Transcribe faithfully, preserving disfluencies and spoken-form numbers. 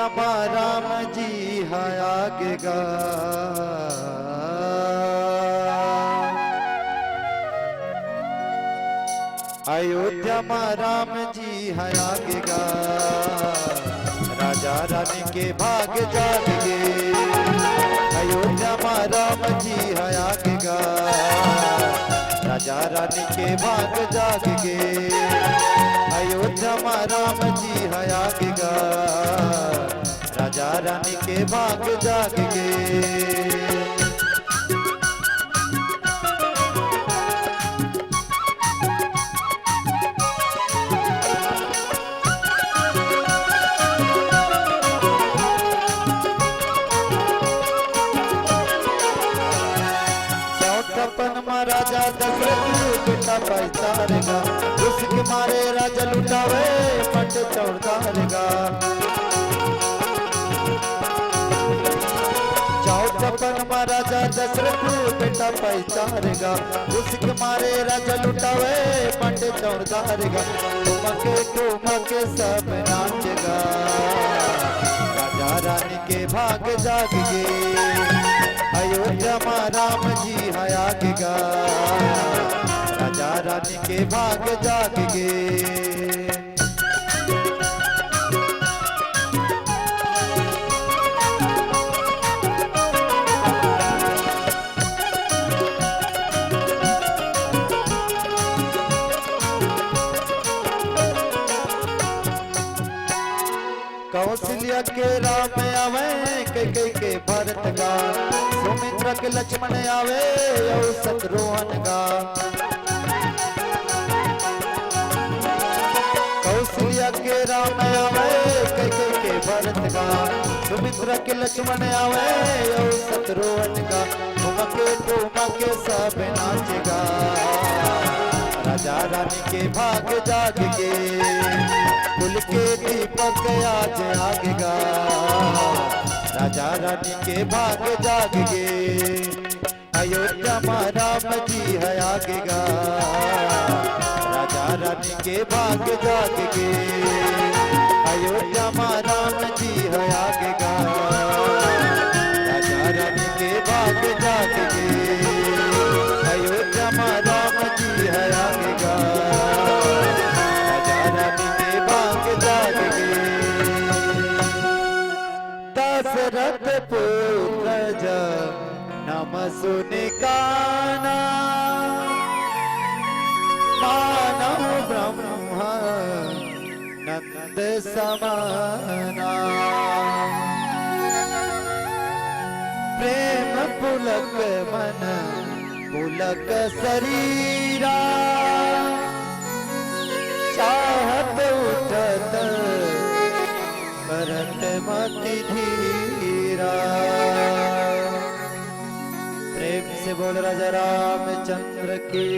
राम जी ह आगे गा। अयोध्या म राम जी ह आगे गा। राजा रानी के भाग जाग गे। अयोध्या म राम जी ह आगे गा। राजा रानी के भाग जाग गे। अयोध्या म राम जी ह आगे गा। राजा रानी के भाग जाग गे। चौथपन म राजा दशरथ बेटा पैतार गा। उसके मारे राजा लुटावे पट चौरदार गा। चौथपन म राजा दशरथ बेटा पैतार गा। उसके मारे राजा लुटावे पट चौरदार गा। ठुमके ठुमके सब नाच गा। राजा रानी के भाग जाग गे। अयोध्या म राम जी ह आगे गा। राजा रानी के भाग जाग गे। कौशल्या के राम आवे, कैकेयी के भरत गा। सुमित्रा के लक्ष्मण आवे, अउ शत्रुघ्न गा। कौशल्या के राम आवे, कैकेयी के भरत गा। सुमित्रा के लक्ष्मण आवे, अउ शत्रुघ्न गा। ठुमके ठुमके सब नाच गा। राजा रानी के भाग जाग गे। कुल के दीपक आज आगे गा। राजा रानी के भाग जाग गे। अयोध्या म राम जी ह आगे गा। राजा रानी के भाग जाग गे। अयोध्या म राम जी ह आगे गा। राजा रानी के भाग जाग गे। अयोध्या म राम जी ह आगे गा। राजा रानी के भाग जाग गे। दशरथ पुत्र जब नम सुनि काना, मानव ब्रह्म नंद समाना। प्रेम पुलक मन पुलक शरीरा, चाहत उठत करत मति धीरा। प्रेम से बोल राजा रामचंद्र की।